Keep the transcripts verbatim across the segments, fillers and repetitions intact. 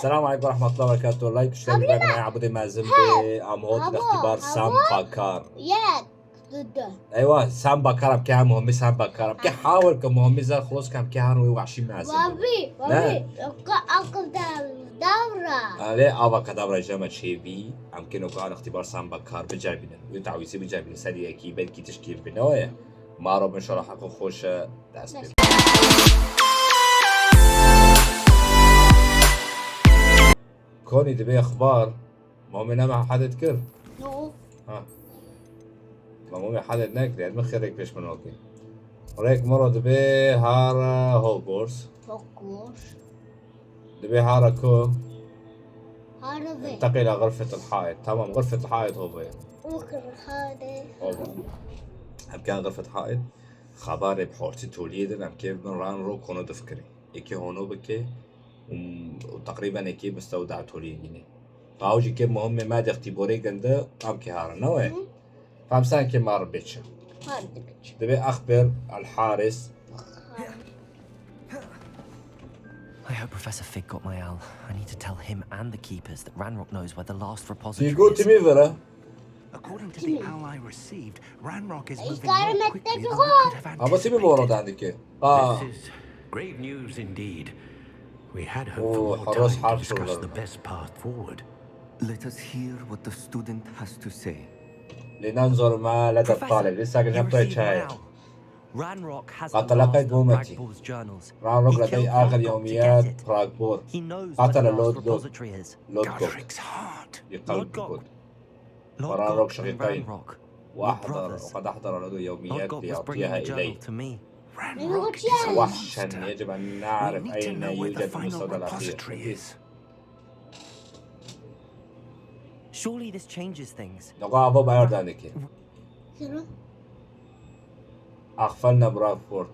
Selam aleykum ve rahmetullahi ve berekatuhu. Like, share, ve abone olmayı mezin be. Am hot ihtibar Sam Bakar. Yek, du, du. Eywa, Sam Bakar, am ke hem homi Sam Bakar. Am ke hawil ke homi zer xlos ke am ke han wî wahşî mezin be. Wavi, wavi. Akıl davra. Ale, ava kadavra jeme çevi. Am ke noka an ihtibar Sam Bakar bicerbînin. Wî tawîzî bicerbînin. Serî yekî belkî tişkî binoye. Maro bin şora heqo xoşe. Dest pê. Konî dibê exbar. Momê nema hedet kir. No. Ha. Ma momê hedet nekir. Yani min xêrek pêş min okê. Rêk miro dibê har Hogwarts. Hogwarts. Dibê hara ku? Hara vê. انتقل إلى غرفة الحائط. Tamam, غرفة الحائط هو vê. غرفة الحائط. Hova. Em kan غرفة الحائط. Xebarê bi hortî toliyê din em kê bin Ranrok hono difikirê. Êkê hono bike û, û teqrîben êkê biste û da toliyê yînê. Pawjî kê muhim me dextî borê ginde, am kê harin, ne wê? Hı. Famsan kê mar biçe. Mar biçe. Dibê axbir Al-Haris. I hope Professor Fig got my owl. I need to tell him and the keepers that Ranrok knows where the last repository is. Figo timî vira. According to the owl I received, Ranrok is moving more quickly than we could have anticipated. Ama timî vora dandike. Aa. This is grave news indeed. We had hoped for more time to discuss the best path forward. Let us hear what the student has to say. Lê nan zor ma la da talib. Lê sakin hep çay. Ranrok has the last of Bragbor's journals. Ranrok la dey axir yewmiyat Bragbor. He knows where the last repository is. Lodgok. Godric's heart. Lodgok. Ranrok شقيقين. وأحضر، وقد أحضر له يوميات ليعطيها إلي. Ranrok is a monster. وحشا، يجب أن نعرف أين يوجد المستودع الأخير. Surely this changes things. Noqa avo bayar danike. Axfalna Bradford.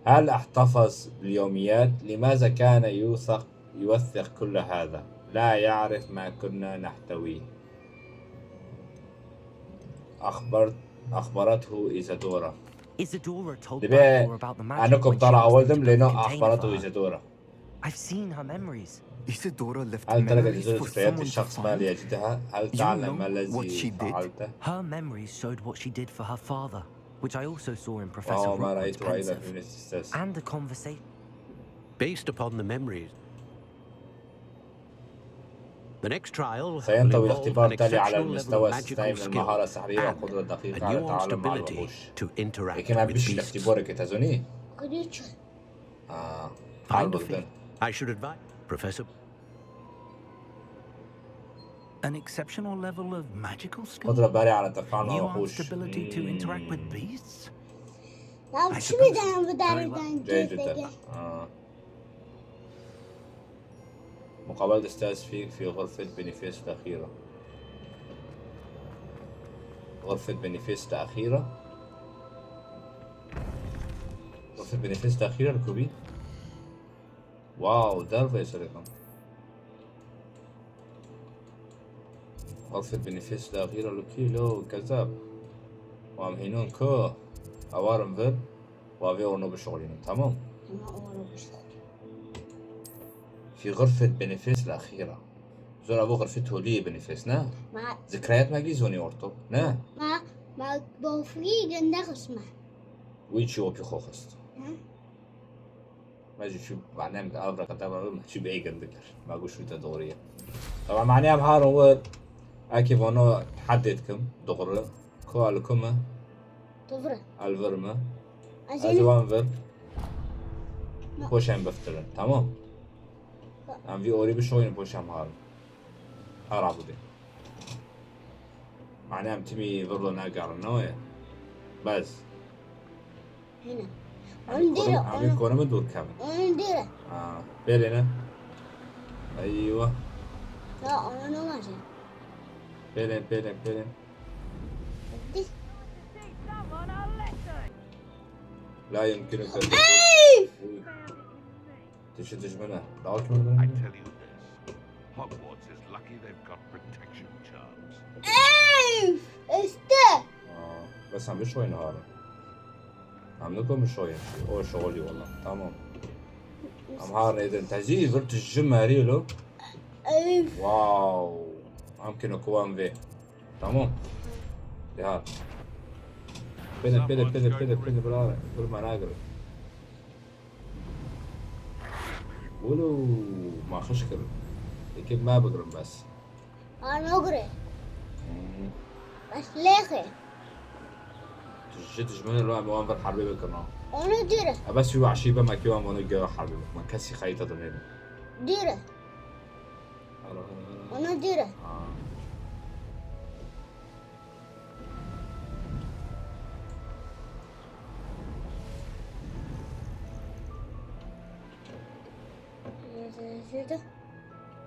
هل احتفظ باليوميات؟ لماذا كان يوثق، يوثق كل هذا؟ لا يعرف ما كنا نحتويه. أخبرت، أخبرته إيزادورا. Isidora told Bragor about the magic when she asked him to bring a container for her. Dibê, eno ku bi tara awil dim, lê no axbarato Isidora. I've seen her memories. Isidora left memories for someone to find. Do you know what she did? Her memories showed what she did for her father, which I also saw in Professor Rookwood's pensive, and a conversation. Based upon the memories, the next trial will involve an exceptional level of magical skill and a nuanced ability to interact with beasts. آه، I should advise Professor. An exceptional level of magical skill? قدرة بارعة على تفاعل مع وحوش. Nuanced ability to interact with beasts? I suppose. Very well. جيد جدا. آه. مقابلة أستاذ فيك في غرفة بينيفيس الأخيرة. غرفة بينيفيس الأخيرة. غرفة بينيفيس الأخيرة ركوبي. واو، دار فيصل يكون. غرفة بينيفيس الأخيرة لوكي لو كذاب. وام هينون كو. أوارم فير. وافي أورنو بشغلين. تمام. في غرفة بينيفيس الأخيرة. زور أبو غرفة هولي بينيفيس، نا؟ ذكريات ما قلي زوني أورتو، نا؟ ما، ما بوفي قندخ اسمه. ويتشي وكي خوخست. ها؟ Me jî çû, mane em av re qedema me çû bêgin dikir. Me got şûte doğru ye. Tamam, mane em harin wir. Eke vano tehdê dikim, doğru. Ku el ku me? Tu vir e. El vir me. Ez ê wan vir. Poş em biftirin, tamam? Em vî orî bişoyînin poş em harin. Her abudê. Mane em timî virlo negerin, ne ye? Bes. Hene. Em ê konime dûr kevin. Onu dêre. Ha, pêlê ne? Eywa. Ya, onu ne var ya? Pêlê, pêlê, pêlê. Hadi. La yumkinuke. Ey! Tişi dijmene. Daha kim? I tell you this. Hogwarts is lucky they've got protection charms. Ey! İşte. Aa, bes em bişoyne harin. Em nikom bişoyin. O şoxolî wala. Tamam. Em har nêdin. Tezî vir tu ji merî lo. Ev. Wow. Em kino kuwan vê. Tamam. Ya. Pide, pide, pide, pide, pide, bira. Dur me nagire. Wilo, ma xweş kirin. Yekê me bigirin bes. Anogre. Hmm. Bes lêxê. Tu ji dijminê lo em wan vir herbê bikin ha. Onu dire. E bes wî wahşî be me kê wan vano gera herbê bikin. Me kesî xeyta dinêrin. Dire. Ara, ara, ara. Onu dire. Ha.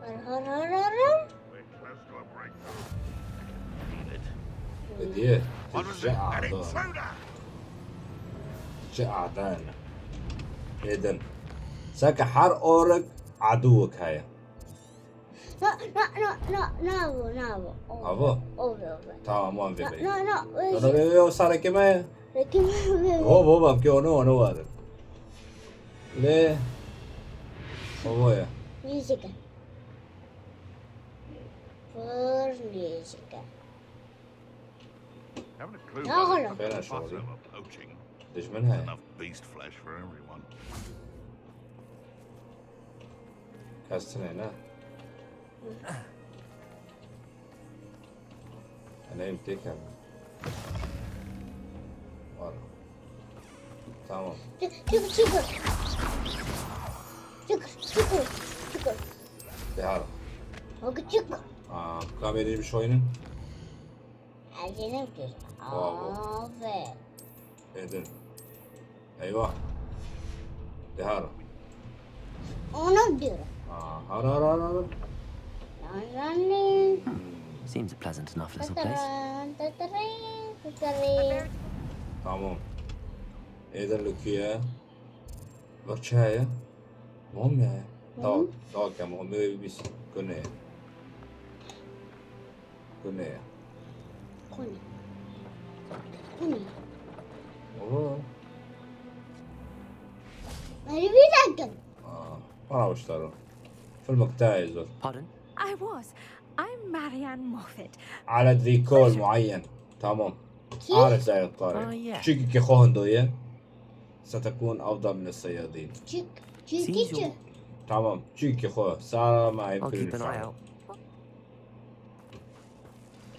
Har har har har har. Hediye, tu ji adan. Ji adan. Êdin. Seke her orik adûwik heye. Na, na, na, na, na, avo, na, avo. Avo? Ove, ove. Tamam, wan vê bey. Na, na, na, na, vê, vê, vê, o sarekê me ye. Rekê me, vê, vê. Hop, hop, em kê onu, onu warin. Lê. Ovo ye. Nêzîk e. Pir nêzîk e. Haven't a clue Ya where oğlum. Fena şov. Dijmin heye. Enough beast flesh for everyone. Kestin ne? Name taken. Var. Tamam. Çık, çık, çık. Çık, çık, çık. Dehar. Bak, çık. Aa, kamerayı bir şey oynayın. Acele bir. Bravo. Aferin. Edin. Eyvah. Dehar. Onu diyorum. Aa, har, har, har, har. Yanlarını. Hmm. Seems a pleasant enough little place. Tataran, tataran, tataran. Tamam. Edin Lukiye. Bak çaya. Mom ya. Tamam. Hı. Tamam, tamam. Mom ya, biz güneye. Ku ne ye? Ku ne? Ku ne? Oho. Merî vî dakin. Aa, bana hoşlar o. Filmek te ye zor. Pardon? I was. I'm Marianne Moffat. Ala dîkol muayyen. Tamam. Kim? Arif Zayed Tarık. Ah, yeah. Çünkü ki hohun doye. Satakun avda min sayadin. Çık. Çık. Tamam. Çünkü xo. Sara ma I'll keep an eye out.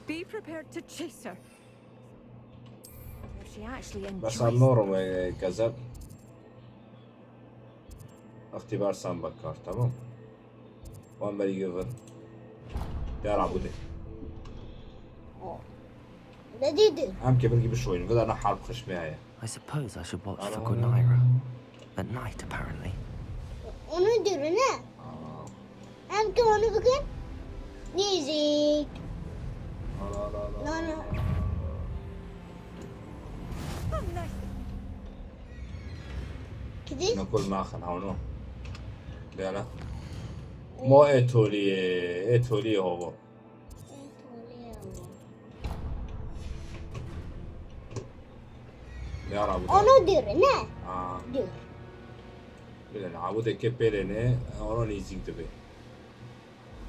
Be prepared to chase her. If she actually enjoys. Bes em norum we kezeb. Îxtîbar san bekar, tamam. Wan berî givin. Dera bude. Ne dedi? Em ke bilgi bişoyun. Veda ne harp xişmeye. I suppose I should watch for Gunaira. At night, apparently. Onu diyor ne? Aa. Em ki onu bugün nêzîk. Ala, ala, ala. No, no. Kidî? Nakul maxin hawno. Dela. Mo etoliye, etoliye hovo. Ya Rabbi. Onu diyor ne? Aa. Diyor. Bilin, abudeke pêlêne, ono nêzîk dibe.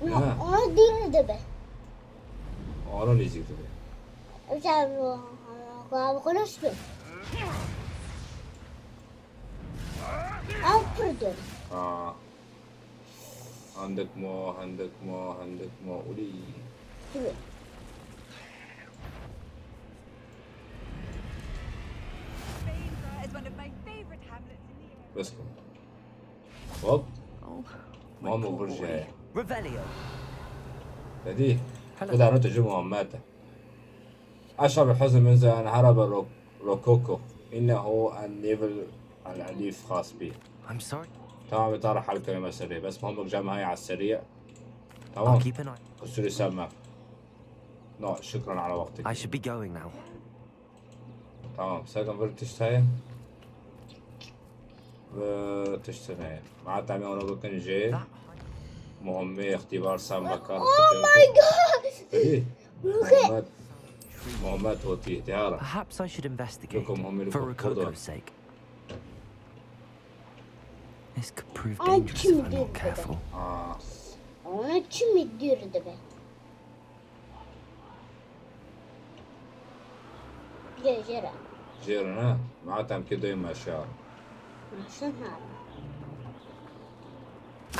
No, ha. Onu diyor dibe. Ono nêzîk dibe. Mesela bu, bu konuştu. Al pırdı. Aa. Hindik mo, hindik mo, hindik mo. Ulî. Dibe. Bes kir. Hop. Oh, my poor boy. Mamo vurje. Revelio. Dedi. Hello. Kuda no tecrübe Muhammed. Aşağı bir hazır menzil, yani haraba ro-, rokoko. İnnehu en nivel el alif khas bi. I'm sorry. Tamam, bir tane hal kelime seri. Bes Muhammed cam hay al seri. Tamam. I'll keep an eye. Kusuri sevmem. No, şükran ala vaktik. I should be going now. Tamam, sakın bir tişt heye. Ve tişt heye. Ma tamam onu bakın je. Muhammed ihtibar sen bakar. Oh my God! Dedi. Muhammed, Muhammed hoti ihtiyara. Perhaps I should investigate. Luko Muhammed for Rokoko's sake. This could prove dangerous if I'm not careful. Ona çi müdür dibe? Jê jê re. Jê re ne? Ma tem kê doyê meşa. Meşin ha.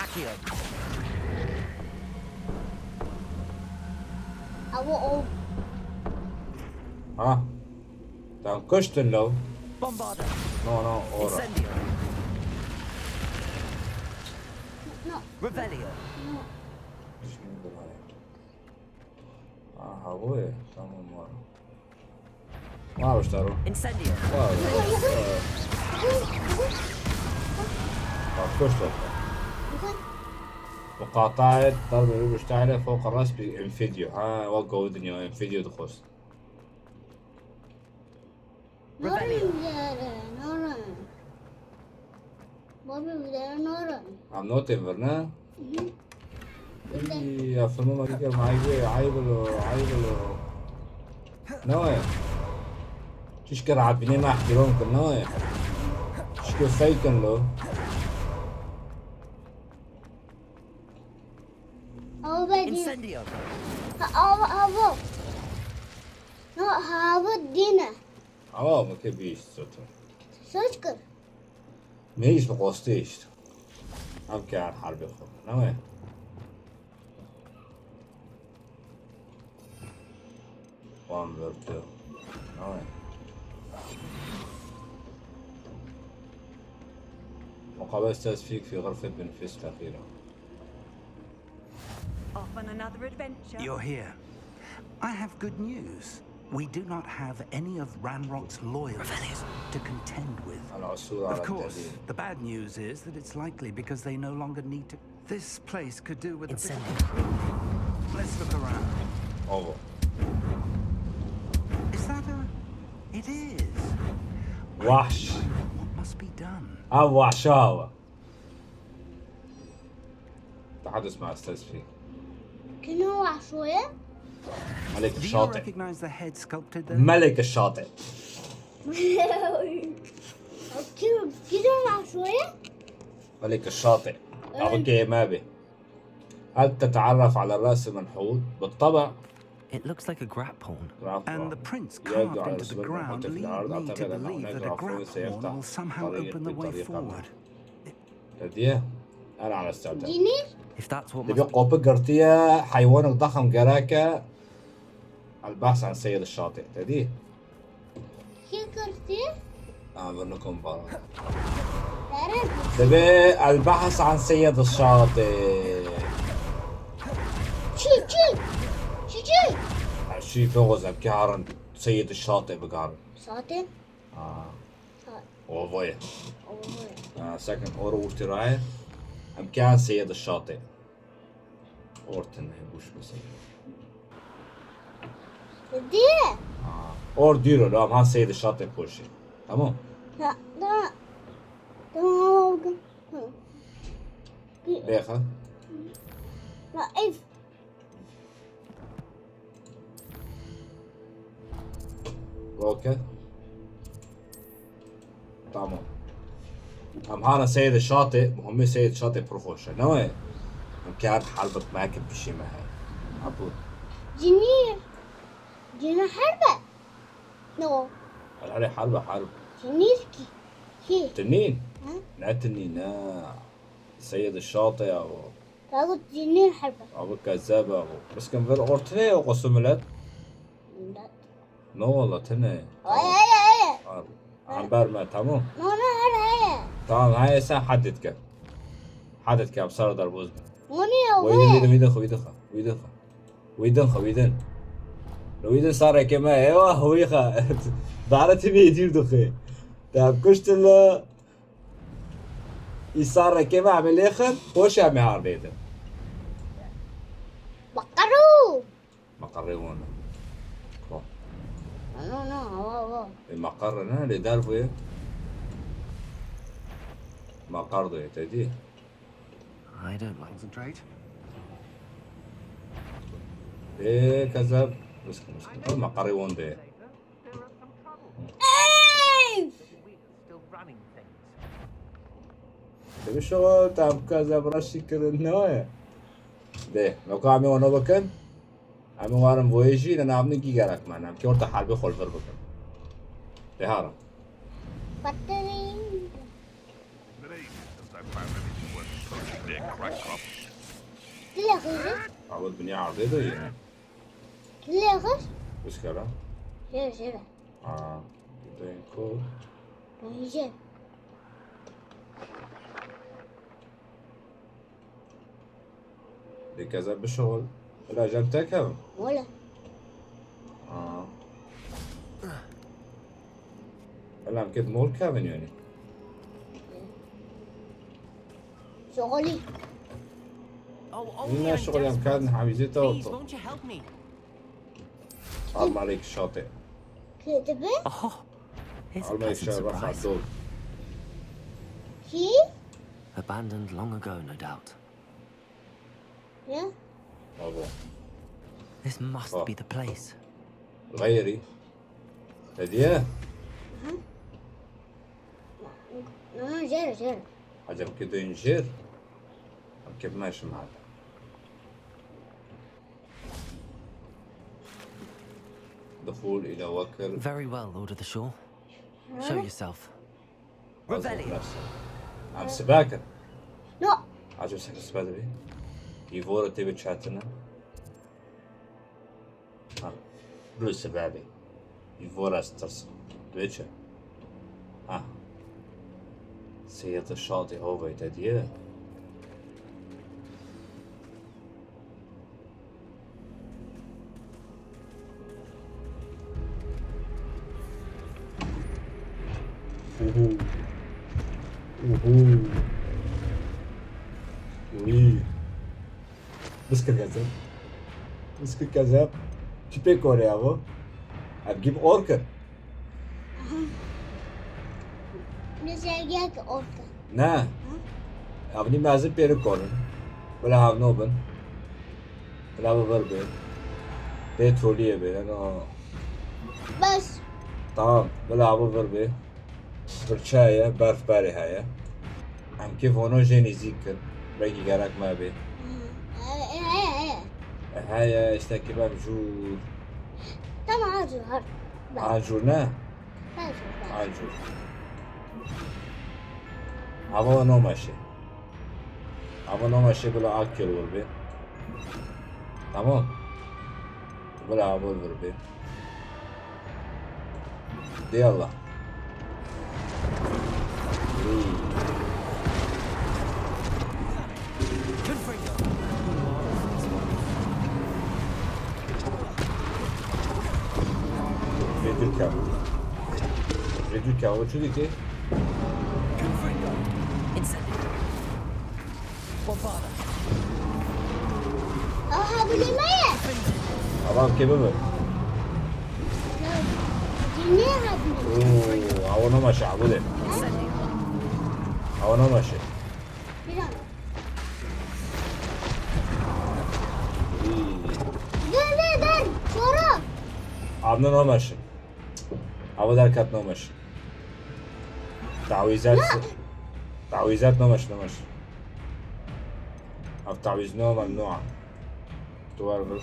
Akio. Ew o. Ha. Tam kuştin lo. Bombarda. No, no, ora. Incendio. No. Revelio. No. Aha, bu ya. Tamam, var. Var işte, ro. Incendio. Var. Bak, kuştin. مقاطعة ضربة مشتعلة فوق الرأس بإنفيديو. Ha, wek govî dinya, Infidio dixwest. Revelio. Norin, Norin. Bobby, bir de Norin. Em notên vir, ne? Î, ya filmê me dikir, me ayê, ayê bilo, ayê bilo. Ne waya? Çişkir abinê me ihtiram kir, ne waya? Çişkir feykin lo. Ava bedi. Incendio. Ha, ava, ava. No, ava dine. Ava mı ke bir iş zaten. Söz kır. Ne iş bu, kostu iş. Am ke her harbi xo. Ne mi? Wan verdi. Ne mi? مقابلة تسفيك في غرفة بنفيس الأخيرة. Off on another adventure. You're here. I have good news. We do not have any of Ranrock's lawyers to contend with. العثور على Of course, الدليل. The bad news is that it's likely because they no longer need to. This place could do with a bit. Incendio. Let's look around. Ovo. Is that a? It is. Vahş. What must be done? Ev vahşa ava. تحدث مع أستاذ فيك. Kino wahşoye? ملك Do you الشاطئ. recognize the head sculptor there? ملك الشاطئ. Kino, kino wahşoye? ملك الشاطئ. أعطوك إياه ما به. هل تتعرف على الرأس المنحوت؟ بالطبع. It looks like a grap horn. رافع. And the prints يرجع carved into the الرسومات ground المحطوطة في lead الأرض. me to أعتقد أن believe هناك that a رافعون grap horn سيفتح will somehow طريق open the way بطريقة ما. Forward. هديه؟ أنا على استعداد. Cinî? If that's what دبي must قوبي قرتية حيوان ضخم جراكة. البحث عن سيد الشاطئ. تدي؟ Kî girtî? آه، منكم برا. Dere. دبي البحث عن سيد الشاطئ. Çi, çi? Çi, çi? شي فوق زبكارن سيد الشاطئ بقارن. Saetên? آه. Saet. أوفويا. Oy. آه، سكن أورو ورتراية. أم كان سيد الشاطئ. Ortun ne, boş mesele. Diye. Or dîro, la, ha, seyde şatê poşê. Tamam. Da, da. Tamam. Bêxe. La ev. Roke. Tamam. Em hana seyde şatê, muhimmê seyde şatê pir xweş e. Ne wê? Em kar herbik me kir pişê me heye. Hebû. Cinî. Cinî herbe. No. Herê herbe herb. Cinî ki. Ki. Tinîn? Ha? Ne tinîn, ne. Seyde şatê ya o. Tagut cinî herbe. Abi kezeb abi. Miskin ver ortine o kosu millet. No, wala tine. Ay ay ay. Al. Amber me, tamam. No no her heye. Tamam, heye sen haddetke. Haddetke, em sara derbuz bin. Onu ya Wîdin, wîdin, wîdin xwe, wîdin xwe, wîdin xwe. Wîdin xwe, wîdin. Wîdin sarekê me, eywa, wî xwe. Dare tî bê dîr dixwe. Te em kuştin la. Î sarekê me em ê lêxin, xweş em ê har bêdin. Bakaru. Meqerê wan e. Ko. No no hava hava. E, meqer ne, lê derve ye. Meqer de ye, te dî. I don't like. Concentrate. E, kezeb. Miskin, miskin. Ew meqerê wan de ye. Ey! Still running things. Bişo, tam ka ze bi reşî kirin ne ye. Dê, loka em ê wano bikin. Em ê warin voyê jî, ne navnî gî gerek me, em kê orta herbê xwe li vir bikin. Dê hara. Battery. Dilê xêr. Abi dinya erdê de yine. Dilê xêr. Uskara. Jê, jê. Aa, dê ko. Jê. Dê keze bişewil. Bila jem te kevim. Wala. Aa. Bila em kê mol kevin yani. Şoxolî. Oh, only Nîne I'm şoxolî em desperate. Kevin hemîzê te Please, oto. Won't you help me? Almalek şate. Kê dibe? Oh, here's a Almalek pleasant şate surprise. Rahat ol. Kî? Abandoned long ago, no doubt. Ya? Abo. This must Oh. be the place. Gayri. Hediye. Aha. No, no, jêr, jêr. Acem ki dön jêr. Acem ki meşim hata. دخول إلى وكر. Very well, Lord of the Shore. Show yourself. Revelio. Em sibe kin. No. Acem sen sibe dibi. Ivoro tê bi çatine. Ha. Blu sibe bi. Ivora stars. Duyçe. Ha. Seyirde şadi havayı da diye. Uhu. Uhu. Uy. Biskir kezeb. Biskir kezeb. Çi pê korê evo? Ev gî bi ork in. Aha. Mesela gel ki ork in. Ne? Ha? Ev nî mezin pêri korin. Bila hevno bin. Bila bi vir bê. Pê troliyê bê. Eno. Bes. Tamam. Bila bi vir bê. Birçe heye, berf berê heye. Em kê vono jê nêzîk kin. Belkî gerek me bê. Hı. E, e, e, e. E, heye, işte ki bem jûr. Tamam, ha jûr, ha. Bak. Ha jûr ne? Ha jûr, bak. Ha jûr. Ava no meşe. Ava no meşe bila ak kir wir bê. Tamam. Bila ava wir bê. Dê Allah. Vê dûr kevin. Vê dûr kevin. Çi dikê? Aha, bu ne mi? Tamam, kê bibe. Ya, bu ne abi? Oo, awa namaşe, awa de. Ha? Awa namaşe. Bir an. İyi. Dur, dur, dur. Sonra. Abla namaşe. Awa derkat namaşe. Tawîzat. Ya. Tawîzat namaşe, namaşe. Ev tawîz no, memnû. Tu war bir.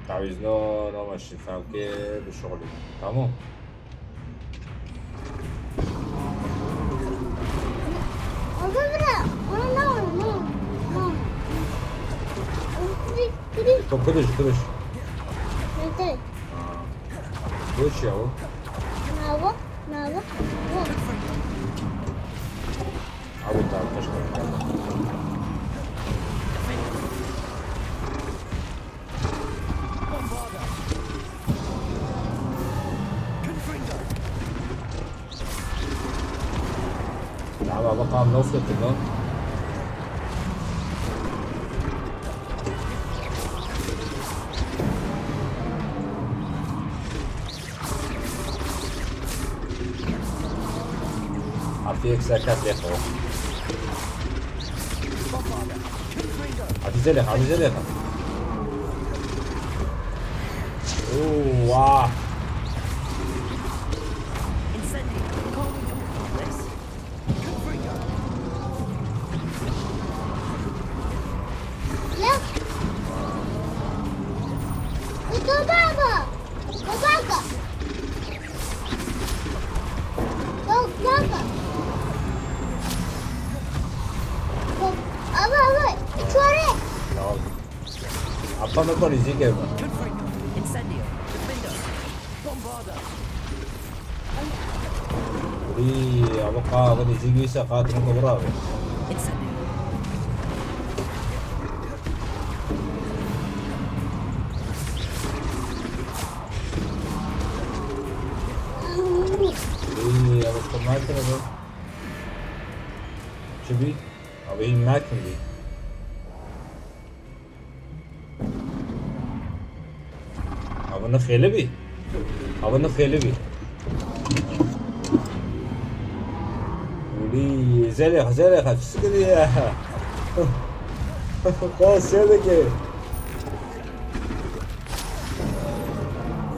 Tawîz no, no meşî, fevkê bi şuxulî. Tamam. Abi bırak. Ona ne olur? Ne olur? Ne olur? Kırış, kırış. To kırış, kırış. Neyse. Ha. Bu şey ya bu. Ne bu? Ne bu? Bu. Abi daha kaç tane kaldı? Abi, abi, tam nasıl ettin lan? Harfi ekstra kat leko. Hadi zelek, hadi zelek. Oo, vah. Qame parîzî kevin. Confringo, Incendio, Defendo, Bombarda. Î, ava qa, ava dî zî wîsa qa tine ko bira. Incendio. Î, ava ko makine be. Çi bî? Ava î makine bî. Ava ne xêli bî. Ava ne xêli bî. Wî zelê, zelê xefis kiriye. Xwe sê dike.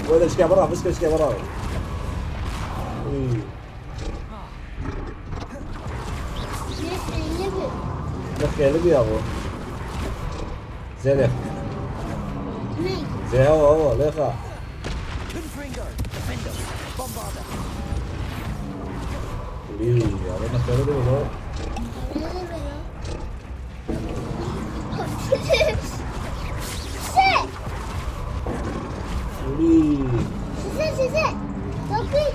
Wede şike bira, biske şike bira. Wî. Ne xêli bî abo. Zêde. Zê, awa, awa, lêxa. Confringo, Defendo, Bombarda. Wî, abo ne xêli bî abo. Wî. Size, size. Bakın.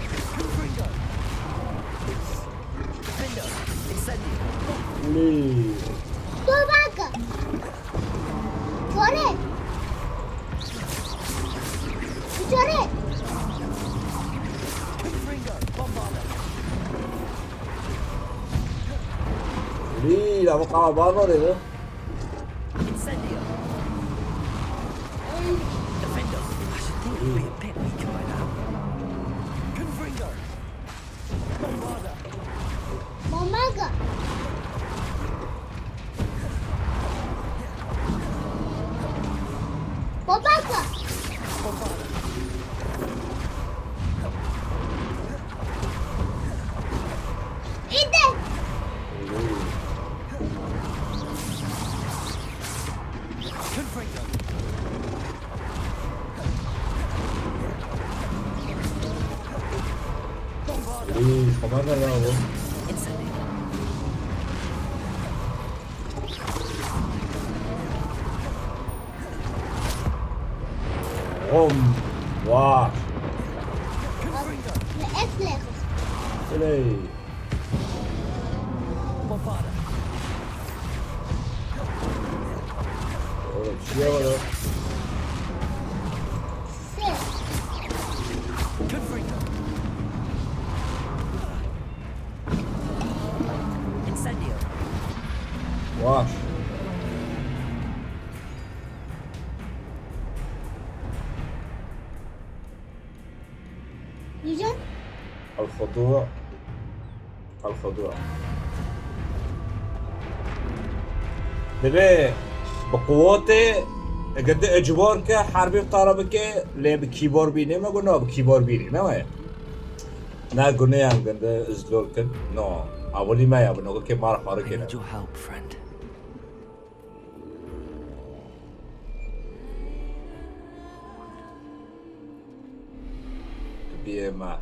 Wî. Dur bak. Çore. Çore. Wî, la bu qala bar var ya. Incendio. Defendo. I should think it would be a bit weaker by now. Confringo. Bombarda. Bombarda. Bombarda. Bombarda. Ide. Confringo. Ih, xwe me neda abo. Hom. Wah. Siley. Oğlum, şuraya bak ya. Incendio. Vah. Yiyeceğim. الخضوع. الخضوع. Divê bi quwetê, eger tu icbar ke, herbê bi te re bike, lê bi kîbor bînê me, got, na, bi kîbor bînê, ne waya? Na, guneyan ginde izlol kin. No. Awilî me ya, bi nokê ke mar xarikê ne. I need your help, friend. Biyê me.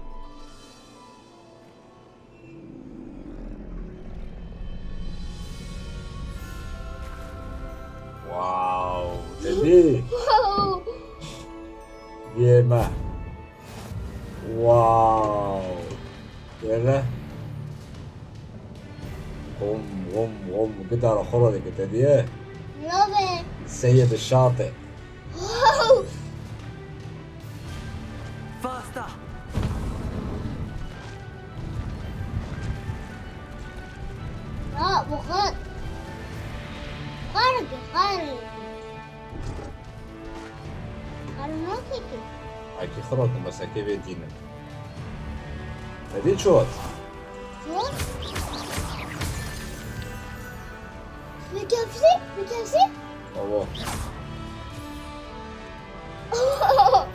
Wow, te dî? Wow. Biyê me. Wow. Yere. Hom, hom, hom. Gidara xora de gide diye. Love. Seyê de şate. Wow. Faster. Ya, bu kadar. Harbi, harbi. Ay, kî xirab kim, bes ekê vê dînin. Te dî çi hat? Çi hat? Mükevsi, mükevsi. Ava. Ah,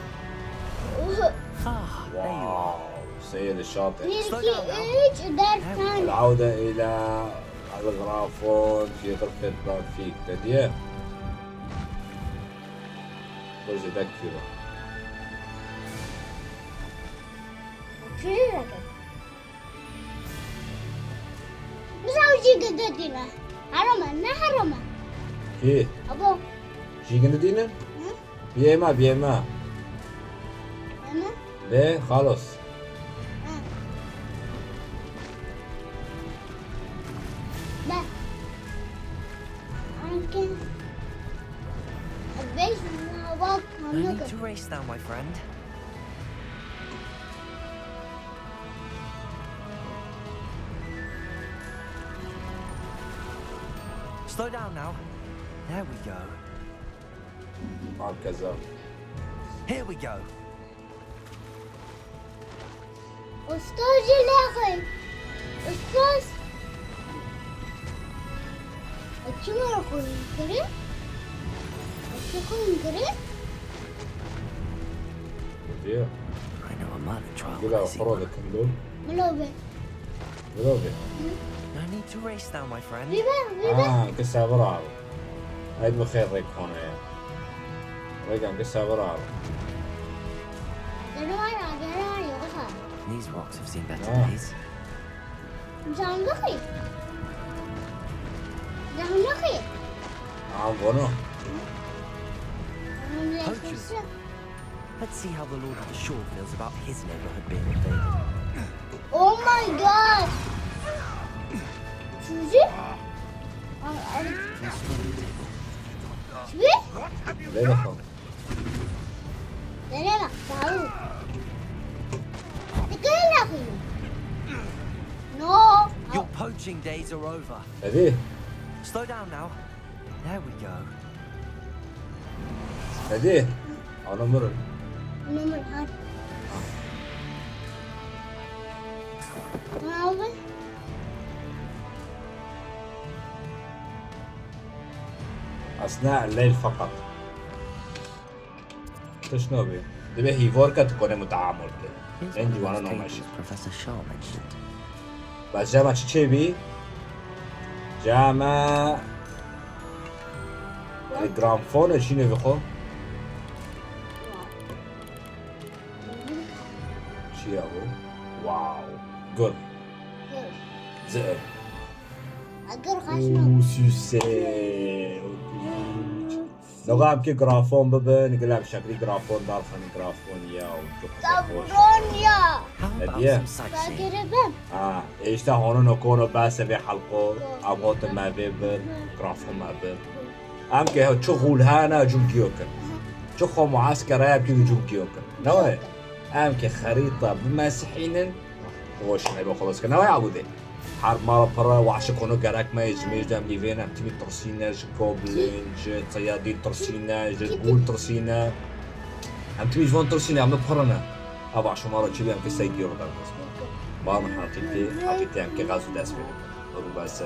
there you are. Wow, seyê li şatê. Bir, iki, üç, dört tane. العودة إلى الغرافون في غرفة بانفيك. Te dîye? Wê zêde kî be? Çi dike? Bize jî gide dîne. Heram e, ne heram e? Kî? Abo. Jî ginde dîne? Hı. Biyê me, biyê me. Bê, xalos. I need to race now, my friend. Slow down now. There we go. Al keza. Here we go. Ustaz jî lê xwe. Ustaz. Çima xwe kirî? Çi xwe kirî? Diyor. I know a man in trial Gula racing. Xoro de kim do? Milo be. Gula be. I need to race now, my friend. Vive, vive. Ah, ke sabır abi. Haydi bu xeyr rek konu ya. Rek ke sabır abi. Gel var ya, gel var ya, bak. These rocks have seen better Ah. days. Canlı kayıp. Canlı kayıp. Ah, bunu. Canlı Hadi. kayıp. Let's see how the Lord of the Shore feels about his neighborhood being invaded. Oh my God! Sizi? Al, al. Ve bakalım. Nereye bak? Sağ ol. Dikkat et bakayım. No. Your poaching days are over. Hadi. Slow down now. There we go. Hadi. Ana mırın. Ana mırın, hadi. Ne oldu? Aslında leyl fakat. Tişt nabî. Dibe hîvorka tu kone mutaamul ke. Ên dîwana namaşî. Professor Shaw mentioned. Bes cama çi çêbî? Cama, e, gramfon e, çî nêvê xwe? Çi ya bu? Wow. Gur. Gur. Zir. Gur xaş nabî. Û süsê. Noga em ki grafon bibin, gila bi şeklî grafon darxin, grafon ya û çok Gabron ya. How about Hediye. some sightseeing? Bakire ben. Ha, e işte honun o konu bese ve halko, agotu me ve bir, grafon me bir. Em ki çi gulhana cungiyo kin. Çi xo muaskera ya ki cungiyo kin. Ne o? Em ki xerita bi mesihînin, Hoş, ebe xelas kir. Neway Ebûdê. Her mala pir e, wahşi kono gerek me, ji mêj dem lîvên em timî tirsîne, ji goblin, ji seyadîn tirsîne, ji gûl tirsîne. Em timî ji wan tirsîne, em li pir ne. Ev aşo mala çi bê, em ki sey gîro derxist. Bar min heqîtî, heqîtî em ki xezu dest pê bikin. Rû bese.